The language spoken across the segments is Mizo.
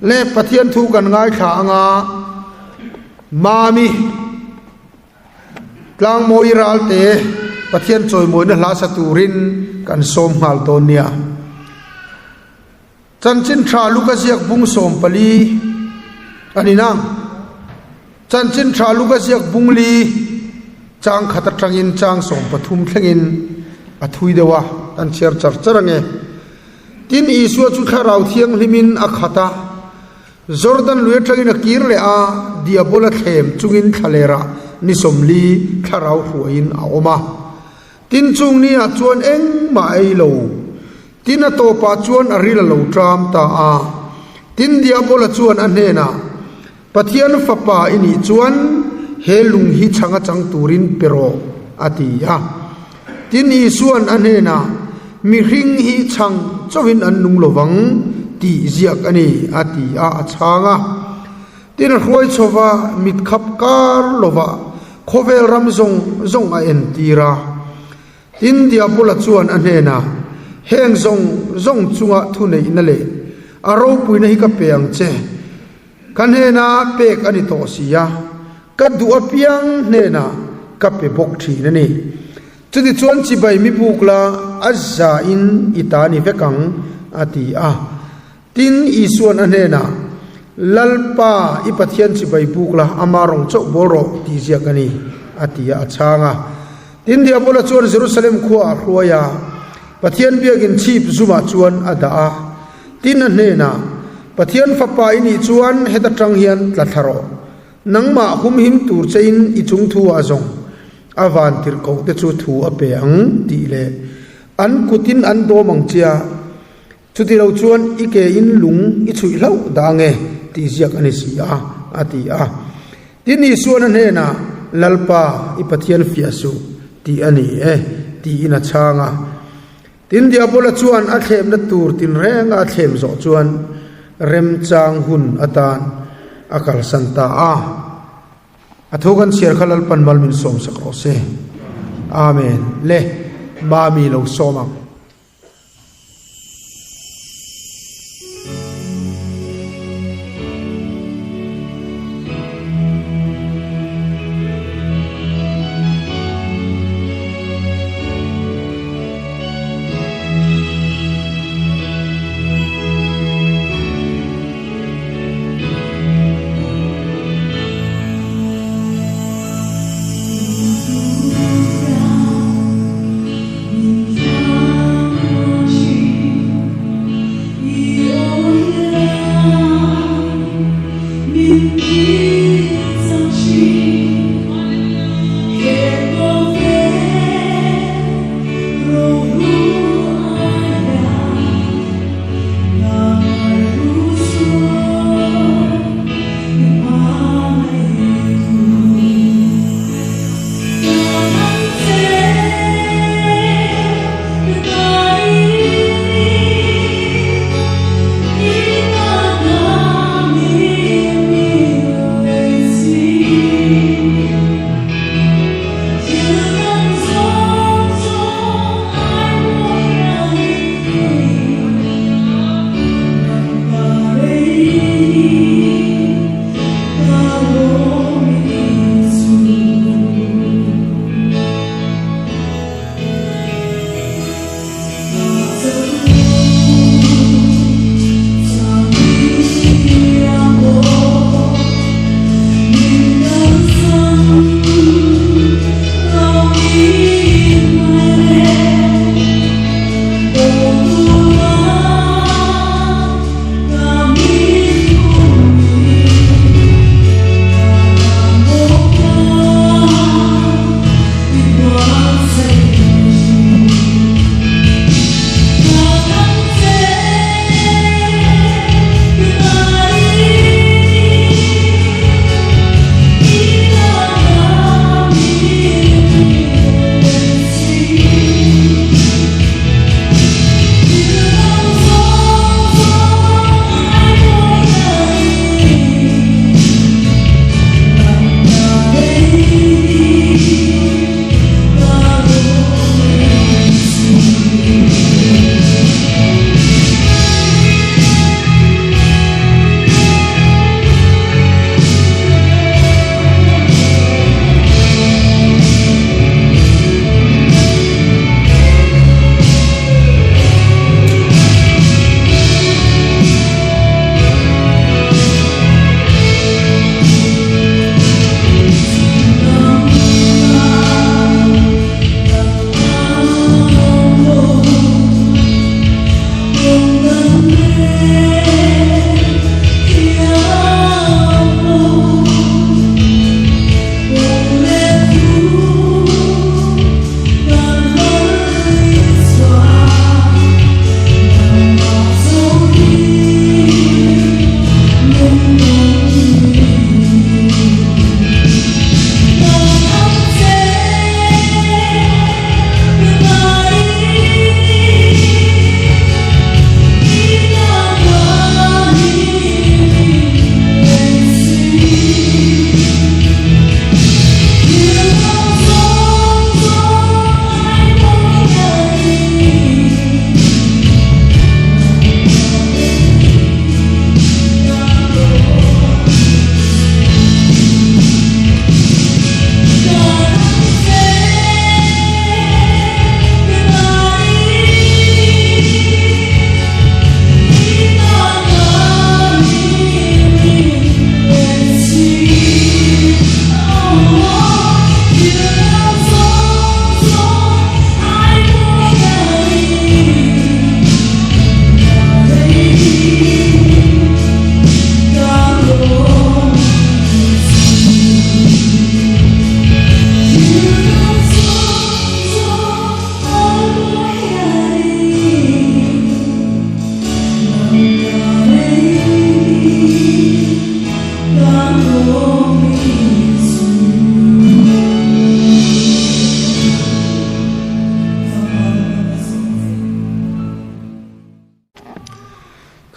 Le Pathian thu kan ngaithla anga Mami Tlangmawi ralte Pathian chawimawina hla sa turin kan sawm nghal dawn nia. Chanchin tha Luka ziak bung 14 a ni nang. Chanchin tha Luka ziak bung li chang khat atangin chang 13 thlengin a thui deuh a, kan chhiar char char ange. Tin Isua chu thlarau thianghlimin a khat a, Jordan lui atangin a kir leh a, Diabola thlem chungin thlalerah ni 40 thlarau hruaiin a awm a. Tin chung ni ah chuan engmah a ei lo. Tin a tawpah chuan a ril a lo ṭam ta a. Tin Diabola chuan a hnenah, Pathian fapa i nih chuan he lung hi chhang a chang turin pe rawh, a ti a. Tin Isua'n a hnenah, Mihring hi chhang chauhin an nung lovang tih ziak a ni, a ti a, a chhang a. Tin a hruai chhova mit khap kar lovah khawvel ram zawng zawng a entir a. Tin Diabola chuan a hnenah, Heng zawng zawng chunga thuneihna leh a ropuina hi ka pe ang che. Ka hnena pek a ni tawh si a, ka duh apiang hnenah ka pe bawk thin a ni. Chutichuan chibai mi buk la, a zain i ta ni vek ang, a ti a. Tin, Isua'n a hnenah, Lalpa, i Pathian chibai buk la, ama rawng chauh bawl rawh, tih ziak a ni, a ti a, a chhang a. Tin, Diabola chuan Jerusalem khua a hruai a, Pathian biakin chhip zumah chuan a dah a. Tin, a hnenah, Pathian Fapa i nih chuan heta tang hian tla thla rawh. Nangmah humhim tur chein i chung thu ah zawng a van tirhkoh te chu thu a pe ang, tih leh an kutin an dawm ang chia. Chuti lo chuan i ke in lung i chhuih hlauh dah ange tih ziak a ni si a, a ti a. Tin Isuan a hnenah, Lalpa, i Pathian fiah suh, tih a ni e, tiin a chhang a. Tin Diabola chuan a thlemna tur tinrenga a thlem zawh chuan remchang hun atan a kalsan ta a. A thu kan chhiar kha Lalpan mal min sawm sak rawh se. Amen. Le, Mami lo sawm ang.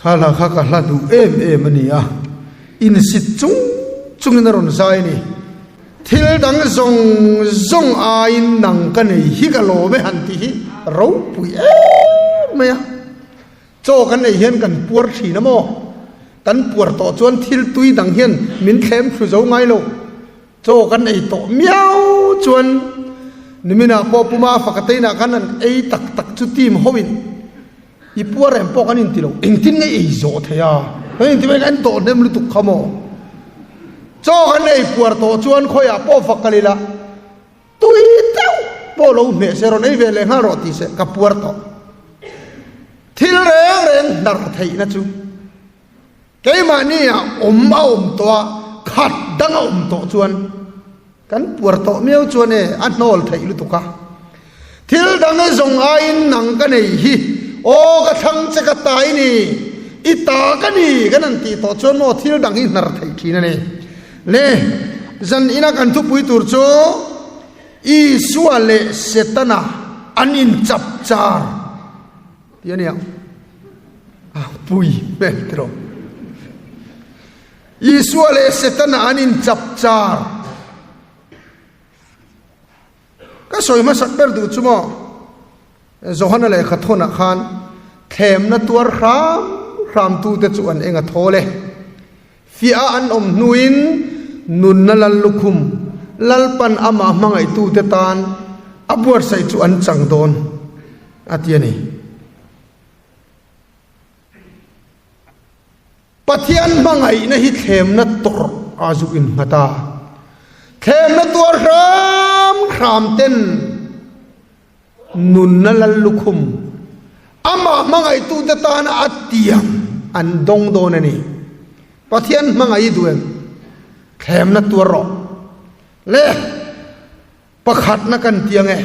Kha hla kha ka hla duh em em a ni a, insit chung chungin a rawn zai a ni. Thil dang zawng zawng aiin nang ka nei hi ka lawm e han tih hi ropui em mai a. Chaw kan ei hian kan puar thin a maw? Kan puar tawh chuan thil tui dang hian min thlem thlu zo ngai lo. Chaw kan ei tawh miau chuan niminah pawh Puma Fakateinah khan an ei tak tak chu team hoin i puar em pawh kan inti lo. Engtin nge ei zawh thei a? Kan inti mai kan tawh hnem lutuk kha maw? Chaw kan ei puar tawh chuan khawiah pawh fak kal ila Tui deuh pawh lo hmeh se rawn ei ve leh nghal rawh tih se ka puar tawh. Thil reng reng hnar theihna chu keimahni ah awm a awm tawh a, khat dang a awm tawh chuan kan puar tawh miau chuan e a hnawl theih lutuk a. Thil dang e zawng aiin nang ka nei hi aw ka thlang che ka ta i ni, i ta ka ni kan han tih tawh chuan maw thil dang hi hnar theih thin a ni. Le, zan ina kan thupui tur chu Isua leh Setana an inchap char tih a ni ang. A pui hmel tiraw. Isua leh Setana an inchap char. Ka sawi hmasak ber duh chu maw, Johana lehkha thawnah khan thlemna tuar hram hramtute chu an eng a thawl e. Fiah a an awm hnuin nunna lal lukhum Lalpan amah hmangaihtute tan a buatsaih chu an chang dawn a ti a ni. Pathian hmangaihna hi thlemna tawrh a zuk innghat a, thlemna tuar hram hram ten nunna lal lukhum amah hmangaihtute tana a tiam an dawng dawn a ni. Pathian hmangaih i duh em? Thlemna tuar rawh. Le, pakhatna kan ti ang e.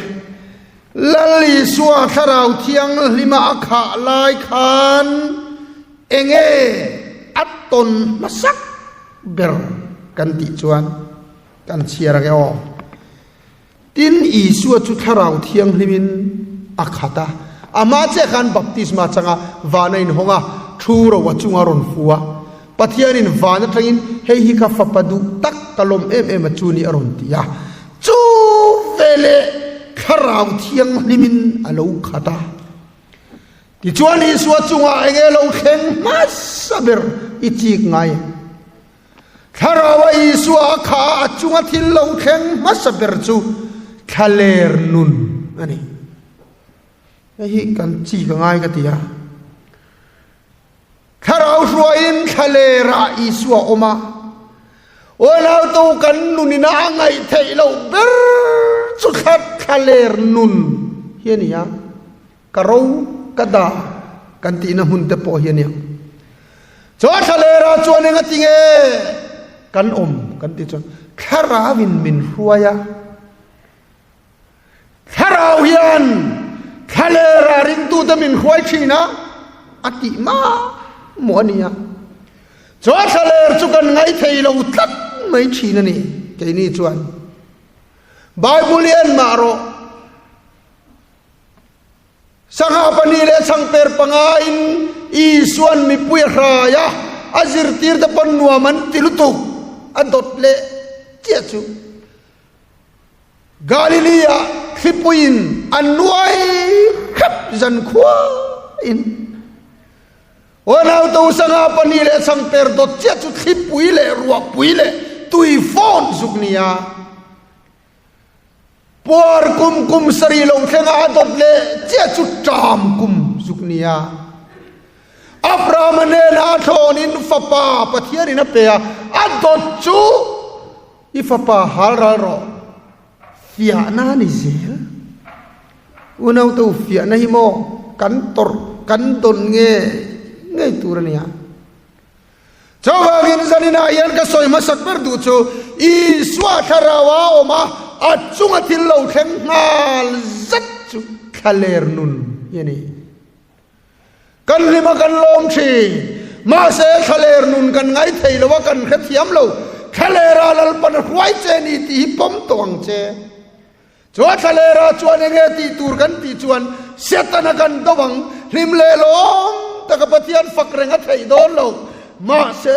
Lal Isua Thlarau Thianghlima a khah lai khan enge a tawn hmasak ber kan tih chuan kan chhiar ang e aw. Tin, Isua chu Thlarau Thianghlimin a khat a, amah chiah khan baptisma changa van a inhawng a, thu ro a chunga rawn fu a. Pathianin van atangin, Hei hi ka fapa duh tak, ka lawm em em a chu ni a rawn ti a. Chu veleh Thlarau Thianghlimin a lo khat a. Tichuan Isua chungah enge lo thleng hmasa ber i chik ngai em? Thlaraua Isua a kha a chunga thil lo thleng hmasa ber chu thlaler nun a ni. Hei hi kan chi ka ngai ka ti a. Thlarau hruaiin thlalerah Isua a awm a. Unautu kan nunina a ngaih theih loh ber chu thla thlaler nun hi a ni a. Ka ro ka dah kan tihna hmun te pawh hi a nia. Chuan thlalera chuan eng a ti nge kan awm kan tih chuan thlarauin min hruai a. Thlarau hian thlalera ringtute min hruai thin a, a tih mah mawh a nia. Chuan thlaler chu kan ngaithei lo tlat mai thin a ni keini chuan. Bible hian mah rawh. Sangha pahnih leh chhangper pangain Isua'n mipui a hrai a, a zirtirte pawn nuam an ti lutuk a dawt leh chiah chu. Galilee-ah thlipuiin a nuai hrep zankhuain Unautu sangha pahnih leh chhangper dawt chiah chu thlipui leh ruahpui leh tui fawn zuk nia. Puar kum kum sarih lo thlenga a dawt leh chiah chu ṭam kum zuk nia. Abrahama hnenah a thlawnin fapa Pathianin a pe a, a dawt chu i fapa hal ral rawh. Fiahna a ni zel. Unaute u fiahna hi maw kan tawrh kan dawn nge ngei tur a nia. Chuvangin zaninah hian ka sawi hmasak ber duh chu Isua thlarau a awm a, a chunga thil lo thleng nghal zet chu thlaler nun hi a ni. Kan hlima kan lawm thin, mahse thlaler nun kan ngaithei lo a, kan hrethiam lo. Thlalera Lalpan a hruai che ni tih hi pawm tawh ang che. Chuan thlalera chuan enge tih tur kan tih chuan Setana kan do ang, hlim leh lawm taka Pathian fak reng a theih dawn lo. Mahse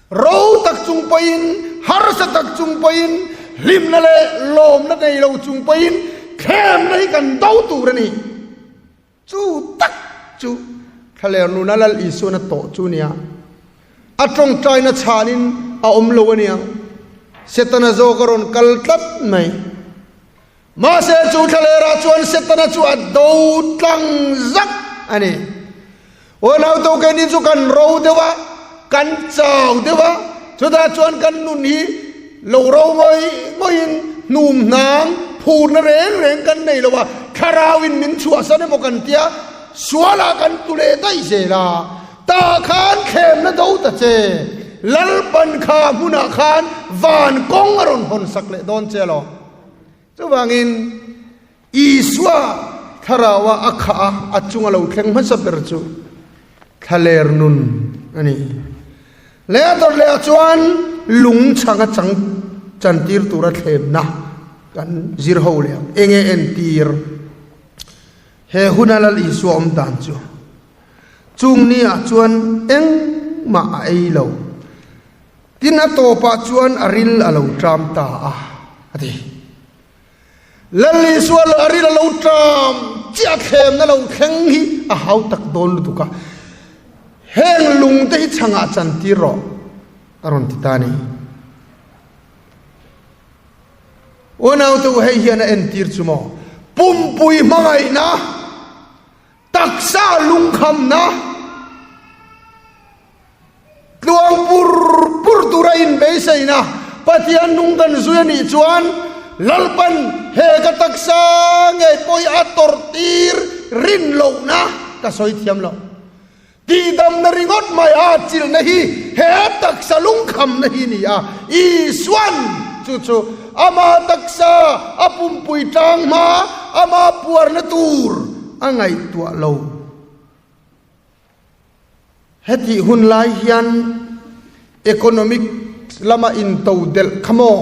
ro tak chung pawhin, harsa tak chung pawhin, hlimna leh lawmna nei lo chung pawhin thlemna hi kan do tur a ni. Chu tak chu thlaler nuna Lal Isuan a tawh chu nia. A tawngtaina chhanin a awm lo a niang. Setana zawk a rawn kal tlat mai. Mahse chu thlalerah chuan Setana chu a do tlang zak a ni. Aw nauto keini chu kan ro deuh a, kan chau deuh a, chutah chuan kan nun hi lo ro ngawih ngawihin hnum hnang phurna reng reng kan nei lo a, thlarauin min chhuahsan emaw kan tia, sualah kan tu leh daih zel a, tah khan thlemna do ta che, Lalpan kha hmunah khan van kawng a rawn hawn sak leh dawn che alawm. Chuvangin Isua thlaraua a khah a, a chunga lo thleng hmasa ber chu thlaler nun a ni. Leh a dawt lehah chuan lung chhanga chang chantir tura thlemna kan zir ho leh ang. Enge entir? He huna Lal Isua awm dan chu chung niah chuan engmah a ei lo. Tin a tawpah chuan a ril a lo ṭam ta a, a ti. Lal Isua a ril a lo ṭam chiah a thlemna lo thleng hi a hau tak dawn lutuk a, heng lungte hi chhangah chantir rawh, a rawn ti ta a ni. Unaute u hei hian a entir chu maw? Pumpui hmangaihna! Taksa lungkhamna tluang pur pur tura inbeiseina Pathian nung kan zui a nih chuan Lalpan he ka taksa ngei pawh hi a tawrh tir rin lohna ka sawi thiam lo. Tihdamna ringawt mai a chilhna hi he taksa lungkhamna hi ni a, Isuan chu chu ama taksa a pumpui tang hma ama puarna tur a ngaihtuah lo. Hetih hun lai hian economic lama intodelh kha maw?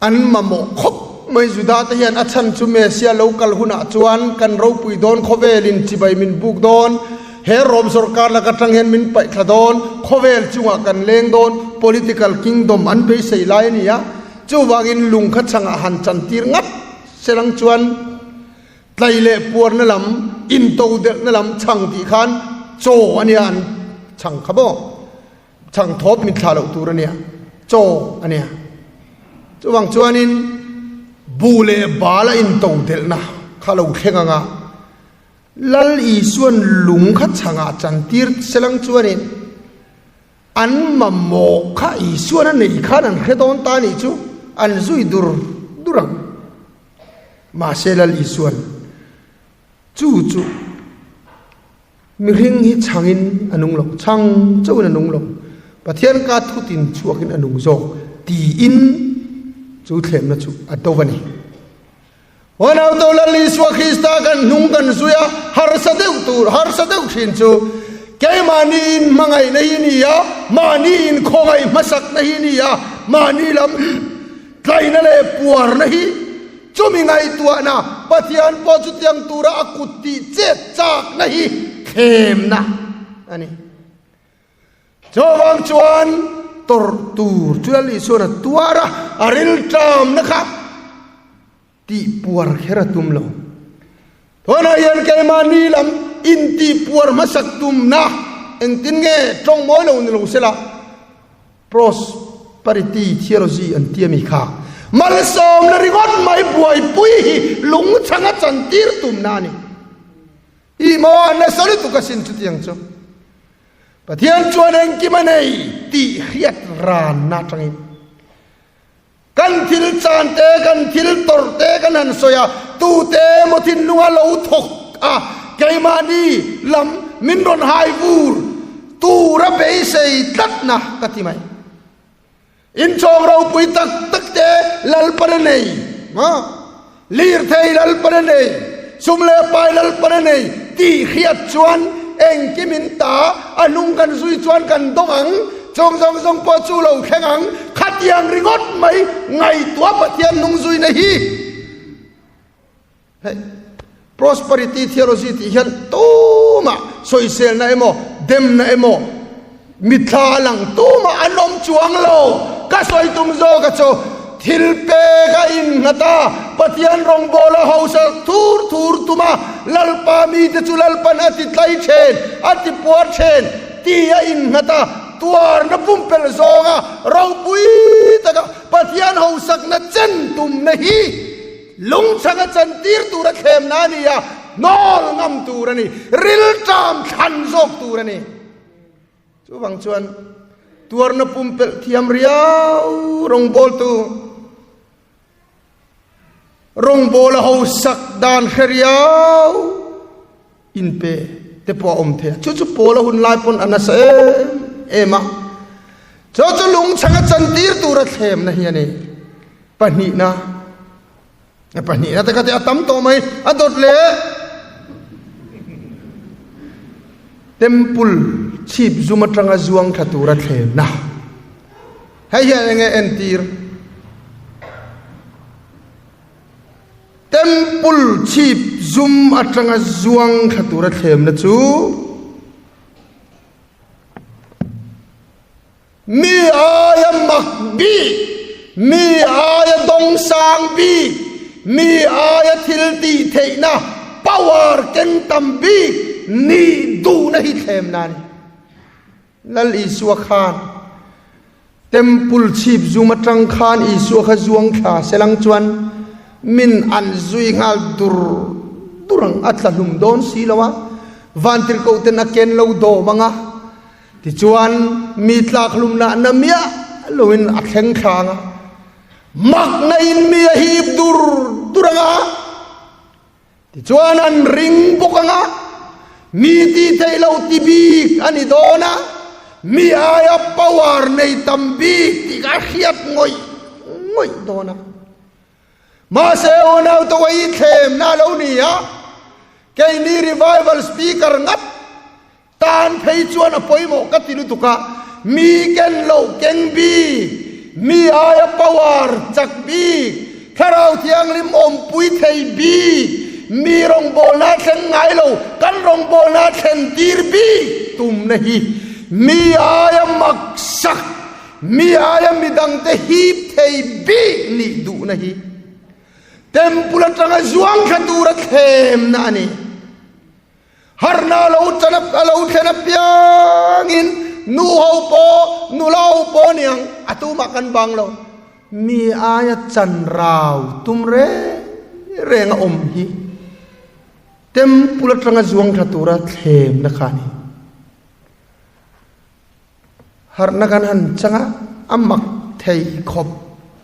An mamawh khawp mai Juda te hian a chhan chu Messia lo kal hunah chuan kan ropui dawn khawvelin chibai min buk dawn, he Rom sorkar lak atang hian min paih thla dawn, khawvel chungah kan leng dawn, political kingdom an beisei lai a ni a, chuvangin lung kha chhangah han chantir ngat selang chuan tlai leh puarna lam, intodelhna lam chhang tih khan chaw a nia an chhang kha maw. Chhang thawp min thlah loh tur a nia, chaw a nia. Chuvang chuanin bu leh bal a into delhna kha lo thleng ang a, Lal Isuan lung kha chhangah chantir selang chuanin an mamawh kha Isuan a neih khan an hre dawn ta nih chu an zui dur dur ang. Mahse Lal Isuan chu chu Mihring hi chhangin a nung lo, chhang chauhin a nung lo, Pathian ka thutin chhuakin a nung zawk tiin chu thlemna chu a do a ni. Unauto Lal Isua Krista kan hnung kan zui a, harsa deuh tur, harsa deuh thin chu keimahni in hmangaihna hi ni a, mahni in khawngaih hmasakna hi ni a, mahni lam tlaina leh puarna hi Chumi ngaihtuahna, Pathian pawh chutiang tura a kut tih chet chakna hi thlemna a ni. Chuvang chuan tawrh tur chu Lal Isuan a tuar a, a rilṭamna kha tih puar kher a tum lo. Tunah hian keimahni lam intih puar hmasak tumna engtin nge ṭawng mawi lo ni lo sela, Prosperity theology an ti a mi kha malsawmna ringawt mai buaipui hi lungchhang a chantir tumna a ni. I maw a nasa lutuk asin chutiang chu. Pathian chuan engkim a nei tih hriat ranna atangin kan thil chan te, kan thil tawrh te kan han sawi a, tute emaw thinlunga lo thawk a, keimahni lam min rawn hai vur tura beisei tlatna ka ti mai. Inchhawng ropui tak tak te Lalpan a nei, lirthei Lalpan a nei, sum leh pai Lalpan a nei tih hriat chuan. Engkim in ta, a hnung kan zui chuan kan dawng ang, chung zawng zawng pawh chu lo thleng ang, khatiang ringawt mai ngaihtuah Pathian hnung zuina hi. Hei, prosperity theology tih hian tumah sawiselna emaw, demna emaw, mitthla a lang tumah an awm chuang lo. Ka sawi tum zawk a chu thil pek a innghat a, Pathian rawngbawl a hausa thur thur tum a, Lalpa mite chu Lalpan a ti tlai then, a ti puar then tih a innghat a, tuarna pumpelh zawnga ropui taka Pathian hausakna chen tumna hi Lungchhanga chantir tura thlemna a ni a, hnawl ngam tur a ni, rilṭam thlan zawk tur a ni. Chuvang chuan tuarna pumpelh thiam riau rawngbawltu, rawngbawla hausak dan hre riau inpe te pawh a awm thei a. Chu chu Paula hun lai pawn a nasa em em a. Chu chu lungchhanga chantir tura thlemna hi a ni. Pahnihna, pahnihna te kha te a tam tawh mai, a dawt leh temple chhip zum atanga zuang tha tura thlenna. Hei hian enge entir? Temple chhip zum atanga zuang tha tura thlemna chu Mi aia mak bik, mi aia dawngsang bik, mi aia thil tih theihna, power, keng tam bik nih duhna hi thlemna a ni. Lal Isua khan Temple chhip zum atang khan Isua kha zuang thla selang chuan min an zui nghal dur dur ang, a tla hlum dawn si lo a, vantirhkoh ten a ken lo dawm ang a. Tichuan, mi tlakhlumna na miah loin a thleng thlang a, makna in mi a hip dur dur ang a, tichuan an ring bawk ang a, mi tih theih loh ti bik a ni dawn a, mi aia power nei tam bik tih kha a hriat ngawih ngawih dawn a. Mahse, unau te uai thlemna a lo ni a, keini revival speaker ngat Tan phei chuan a pawimawh ka ti lutuk a, mi ken loh keng bik, mi aia power chak bik, Thlarau Thianghlim awmpui thei bik, mi rawngbawlna thleng ngai lo kan rawngbawlna thlen tir bik tumna hi mi aia maksak, mi aia midangte hip thei bik nih duhna hi Temple atanga zuang thla tura thlemna a ni. Harna lo chan a lo thlen apiangin nu ho pawh nula ho pawh aniang a tumah kan bang lo. Mi aia chan rau tum reng reng a awm hi temple atanga zuang tha tura thlemna kha a ni. Harhna kan han chang a, a mak thei khawp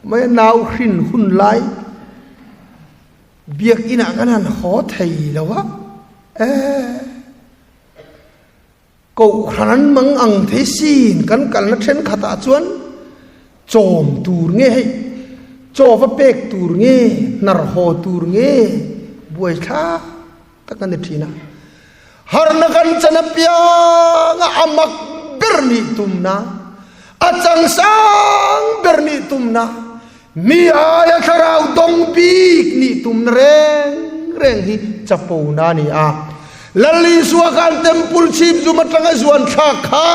mai a, nau hrin hun lai biakinah kan han haw thei lo a, eh kohhran an mang ang thei sin kan kalna thenkhatah chuan chawm tur nge hei, chaw va pek tur nge, hnar haw tur nge buaithlak tak a ni thin a. Harna kan chan apianga a mak ber nih tumna, a changsang ber nih tumna, mi aia thlarau dawng bik nih tumna reng reng hi chapona a ni a. Lal Isua khan temple chhip zum atanga zuan thlak kha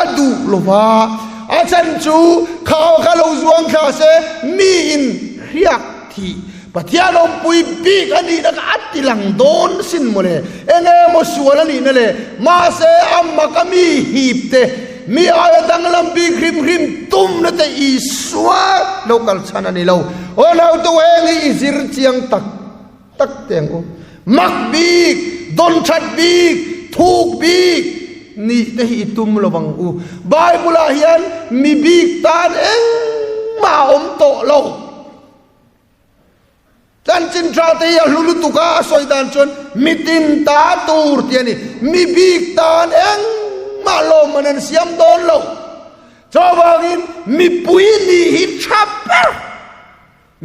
a duh lo va, a chan chu kha kha lo zuang thla se miin hriak thih Pathian awmpui bik a nihna kha a ti lang dawn sin mawle, eng emaw sual a nihna le, mahse a mak a mi hip te, mi aia danglam bik hrim hrim tumna te Isua lo kal chhan a ni lo. Aw nautu heng hi i zir chiang tak tak teh ang u. Mak bik, dawn that bik, thuk bik nih te hi i tum lo ang u. Bible ah hian mi bik tan engmah a awm tawh lo. Chanchin tha te hi a hlu lutuk a, a sawi dan chuan mitin ta tur tih a ni. Mi bik tan engmah lawmman an siam dawn lo. Chuvangin mipui nih hi tha ber,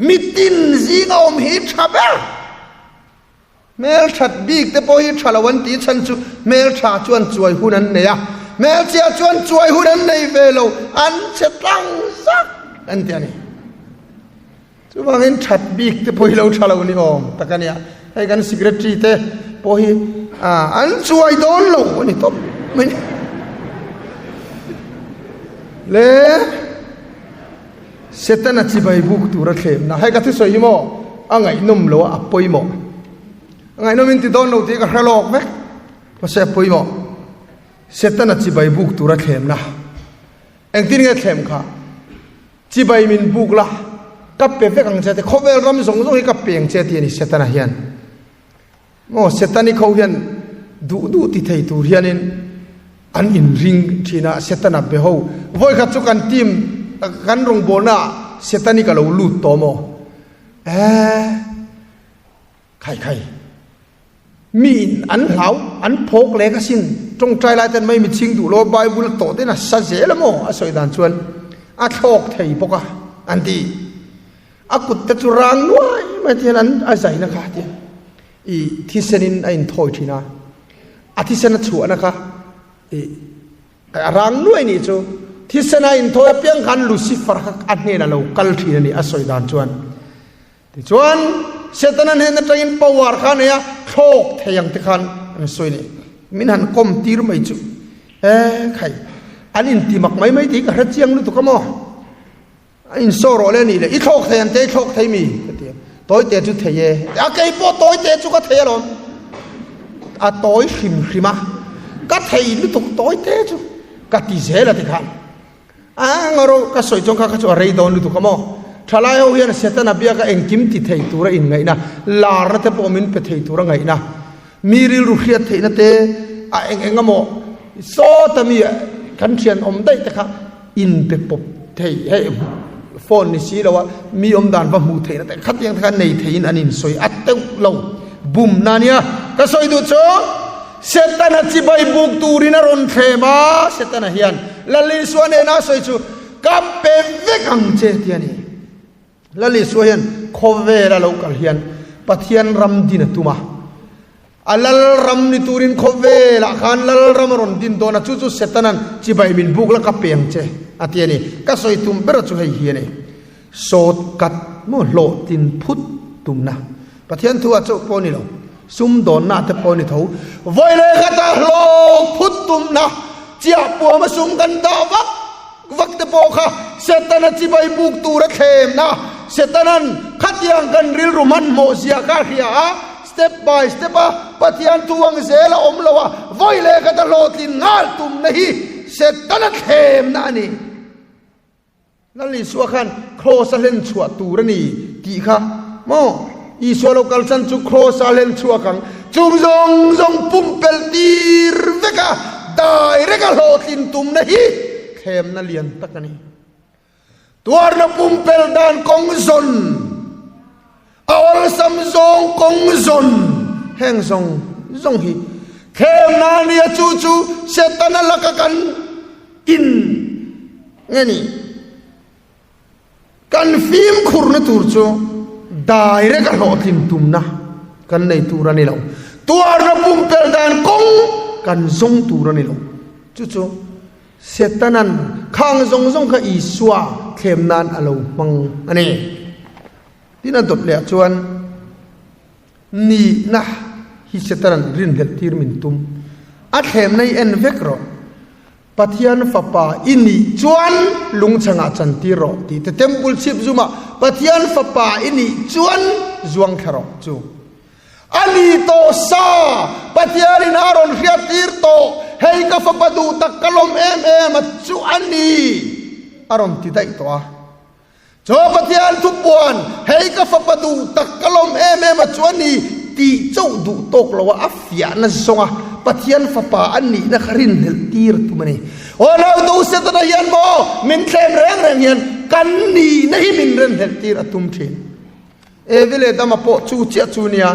mitin zinga awm hi tha ber. Hmelthat bik te pawh hi tha lo an tih chhan chu hmeltha chuan chuai hun an nei a, hmelchhia chuan chuai hun an nei ve lo, an chhe tlang zak an ti a ni. Chuvangin that bik te pawh hi lo tha lo ni awm tak a nia. Hei kan secretary te pawh hi an chuai dawn lo a ni tawp mai ni. Le Setana chibai buk tura thlemna. Hei ka thusawi hi maw a ngaihnawm lo a, a pawimawh. A ngaihnawm in ti dawn lo tih ka hre lawk vek. Mahse a pawimawh. Setana chibai buk tura thlemna. Engtin nge thlem kha? Chibai min buk la, ka pe vek ang che ti. Khawvel ram zawng zawng hi ka pe ang che ti a ni Setana hian. Maw Setani kho hian duh duh ti thei tur hianin an inring thin a, Setana be ho. Vawikhat chu kan team kan rawngbawlna ah Setani ka lo lut tawh maw? Eeh khai khai mi in an hlau an phawk lek asin tawngtai lai ten mai mi chhing duh lo Bible tawh ten a sa zel a maw a sawi dan chuan a thlawk thei bawk a an ti. A kut te chu rang nuai mai te hian an a zaina kha ti i thisenin a inthawi thin a, a thisen a chhuahna kha i a rang nuai nih chu thisen a inthawi apiang khan Lucifer kha a hnenah lo kal thin a ni a sawi dan chuan. Tichuan Setana hnen atangin power kha a nei a, thlawk thei ang te khan an sawi a ni. Min han kawm tir mai chu e khai an inti mak mai mai tih ka hre chiang lutuk a maw. A insaw rawh le a nih le, i thlawk thei an te, i thlawk thei mi? Ka ti a, Tawite chu thei e. A kei pawh tawite chu ka thei alawm. A tawi hrim hrim a, ka thei lutuk tawite chu ka ti zel a ti khan. A ngawro ka sawi chuan kha kha chu a rei dawn lutuk a maw? Thalai ho hian Setana biaka engkim ti thei tura inngaihna, larna te pawh min pe thei tura ngaihna, mi rilru hriat theihna te a eng eng emaw sawta mi kan thian awm daih te kha inpe pawp thei hei phone ni si lo a mi awm dan va hmuh theihna te khatiang te kha nei theiin an insawi a teuh lo bum na nia ka sawi duh chu Setana chibai buk turin a rawn thlem a Setana hian Lal Isua nena a sawi chu ka pe vek ang che ti a ni. Lal Isua hian khawvel a lo kal hian Pathian ram din a tum a. A lal ram ni turin khawvelah khan lal ram a rawn din dawn a, chu chu Setanan chibai min buk la ka pe ang che a ti a ni. Ka sawi tum ber chu hei hi a ni. Sawt kat maw hlawhtlin phut tumna. Pathian thu ah chauh pawh a ni lo, sumdawnna te pawh a ni tho. Vawi leh khatah hlawk phut tumna chiah puama sum kan dah vak. Vak te pawh kha Setana chibai buk tur a thlemna, Setanan khatiang kan rilru hmanhmawh zia kha a hria a, step by step a Pathian thu ang zel a awm lo a, vawi leh khat a hlawhtlin nghal tumna hi Setana thlemna a ni. Lal Isua khan Kraws a hlen chhuah tur a ni tih kha maw? Isua lo kal chan chu Kraws a hlen chhuak ang, chung zawng zawng pumpelh tir vek a, direct a hlawhtlin tumna hi thlemna lian tak a ni. Tuarna pumpelh dan kawng zawn, a awlsam zawng kawng zawn, heng zawng zawng hi thlemna a nia chu chu Setana laka kan in nge ni? Kan fimkhurna tur chu direct a hlawhtlin tumna kan nei tur a ni lo. Tuarna pumpelh dan kawng kan zawng tur a ni lo. Chu chu Setanan khang zawng zawng kha Isua thlem nan a lo hmang a ni. Tin a dawt leh ah chuan nihna hi Setanan rinhlelh tir min tum. A thlemna hi en vek rawh. Pathian Fapa i nih chuan lungchhangah chantir rawh tih te Temple chhip zumah Pathian Fapa i nih chuan zuang thla rawh chu a ni tawh sa Pathianin a rawn hriattir tawh hei ka fapa duh tak ka lawm em em a chu a ni a rawn ti daih tawh a. Chaw Pathian thupuan, hei ka fapa duh tak ka lawm em em a chuan ni tih chauh duh tawk lo a, a fiahna zawnga Pathian fapa a nihna kha rinhlelh tir a tum a ni. Aw nau do Setana hian maw min thlem reng reng hian kan nihna hi min rinhlelh tir a tum thin. Evi leh Dama pawh chu chiah chu nia.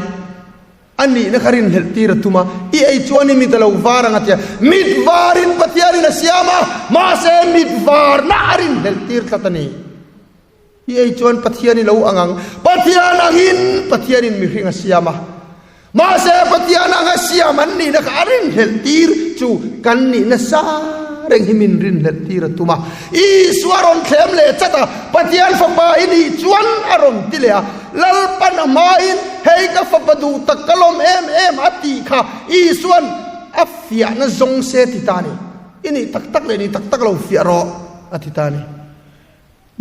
A nihna kha rinhlelh tir a tum a, i ei chuan i mit a lo var ang a ti a. Mit varin Pathianin a siam a, mahse mit varna a rinhlelh tir tlat a ni. I ei chuan Pathian i lo ang ang. Pathian angin Pathianin mihring a siam a. Mahse Pathian anga siam an nihna kha a rinhlelh tir chu kan nihna sa reng hi min rinhlelh tir a tum a. Isua rawn thlem leh chat a, Pathian fapa i nih chuan a rawn ti leh a. Lalpan a hmain, Hei ka fapa duh tak ka lawm em em a tih kha Isua'n a fiahna zawng se ti ta a ni. I nih tak tak leh nih tak tak lo fiah rawh a ti ta a ni.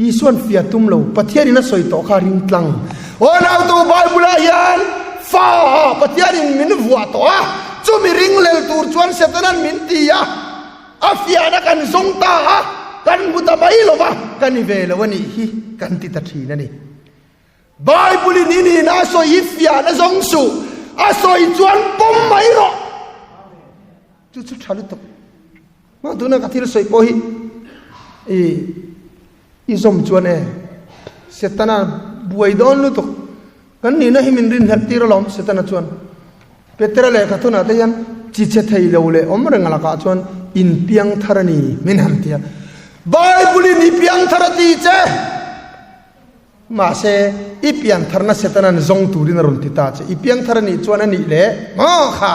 Isua'n fiah tum lo, Pathianin a sawi tawh kha ring tlang. Aw nautu Bible-ah hian fa ah Pathianin min vuah tawh a, chumi ring lel tur chuan Setana'n min ti a, a fiahna kan zawng ta a, kan hmu ta mai lo va, ka ni ve lo a nih hi kan ti ta thin a ni. Bible-in i nihna a sawi hi fiahna zawng suh, a sawi chuan pawm mai rawh. Chu chu tha lutuk. Mah tuna ka thil sawi pawh hi i i zawm chuan e Setana buai dawn lutuk. Kan nihna hi min rinhlelh tir alawm Setana chuan. Petera lehkha thunah te hian chi chhe thei lo leh awm reng lakah chuan in piang thar a ni min han ti a. Bible in i piang thar a ti che. Mahse, i piantharna Setana'n zawng turin a rawn ti ta che. I piangthar a nih chuan a nih leh maw kha?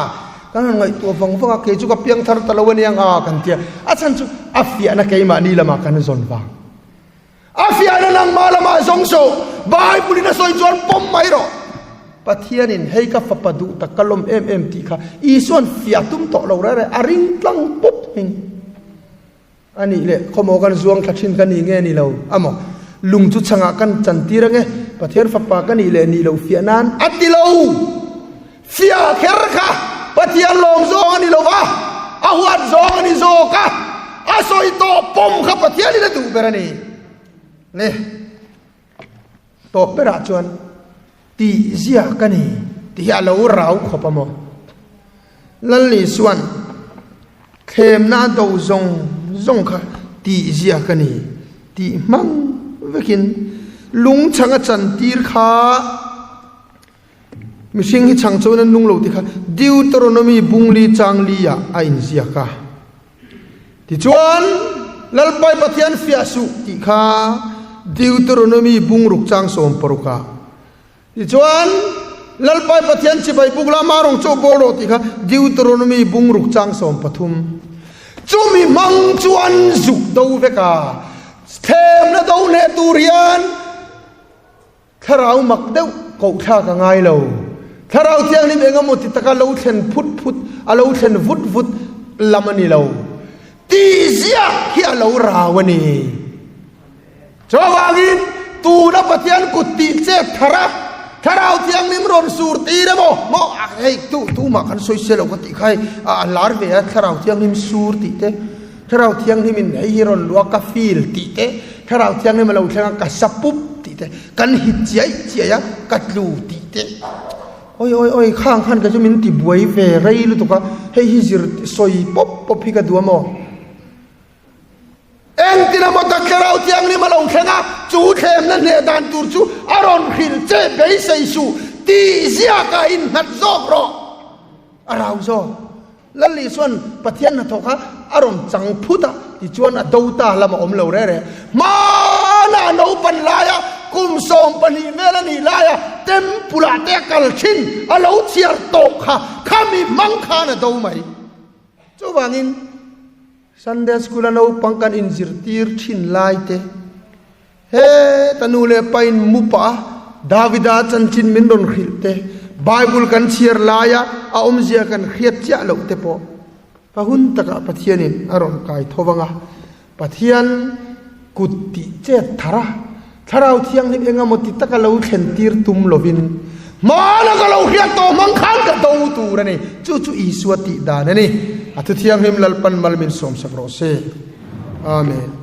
Kan han ngaihtuah vang vang a, kei chu ka piangthar ta lo a nia nga kan ti a. A chhan chu a fiahna keimahni lamah kan zawn vang. A fiahna nangmah lamah zawng suh. Bible-in a sawi chuan pawm mai rawh. Pathianin hei ka fapa duh tak ka lawm em em tih kha Isua'n fiah tum tawh lo rere a ring tlang pawp hming. A nih leh, khawmaw kan zuang thla thin ka ni nge ni lo a maw? Lung chu chhangah kan chantir ange, Pathian fapa ka nih leh nih loh fiah nan a ti lo. Fiah kher kha Pathian lawm zawng a ni lo va, a huat zawng a ni zawk a, a sawi tawh pawm kha Pathianin a duh ber a ni. Le, tawp berah chuan tih zia ka ni tih hi a lo rau khawp a maw? Lalni chuan thlemna a do zawng zawng kha tih zia ka ni tih hmang vekin lungchhang a chantir kha mihring hi chhang chuan an nung lo tih kha Deuteronomy bungli changli ah a inziak a. Tichuan, Lalpai Pathian fiah suh tih kha Deuteronomy bungruk chang 16 ah. Tichuan, Lalpai Pathian chibai buk la ma rawng chauh bawl rawh tih kha Deuteronomy bungruk chang 13. Chumi hmang chuan zuk do vek a, thlemna do hneh tur hian Thlarau mak deuh koh thlak a ngai lo. Thlarau Thianghlim eng emaw ti taka lo thlen phut phut, a lo thlen vut vut lam a ni lo. Tih ziak hi a lo rau a ni. Chuvangin tuna Pathian kut tih chet thar a, Thlarau Thianghlim rawn sur tir emaw, maw hei tu tumah kan sawi se lo ka tih kha hei a lar ve a, Thlarau Thianghlim sur tih te, Thlarau Thianghlimin hei hi rawn luah ka feel tih te, Thlarau Thianghlim a lo thleng a ka sa pup tih te, kan hit chiai chiai a ka tlu tih te. Oi oi oi khang khan ka chu min ti buai ve rei lutuk a, hei hi zir sawi pawp pawp hi ka duh a maw? Engtin emaw tak Thlarau Thianghlim a lo thleng a, chu thlemna hneh dan tur chu a rawn hrilh che beisei suh tih ziakah innghat zawk rawh. A rau zawk. Lalli chuan Pathian hnathawh kha a rawn chang phut a, tichuan a do ta lam a awm lo reh reh. Hmana a naupan laia kum 12 vel a nih laia temple ah te a kal thin a lo chhiar tawh kha khami hmang khan a do mai. Chuvangin Sunday school a naupang kan inzirtir thin lai te, Heta nu leh pa in mu pah a Davida chanchin min rawn hrilh te, Bible kan chhiar laia a awmzia kan hriat chiah loh te pawh ka hun takah Pathianin a rawn kai tho vang a. Pathian kut tih chet thar a, Thlarau Thianghlim eng emaw ti taka lo thlen tir tum lovin hmana ka lo hriat tawh hmang khan ka do tur a ni. Chu chu Isua tih dan a ni. A Thuthianghlim Lalpan mal min sawmsak rawh se. Amen.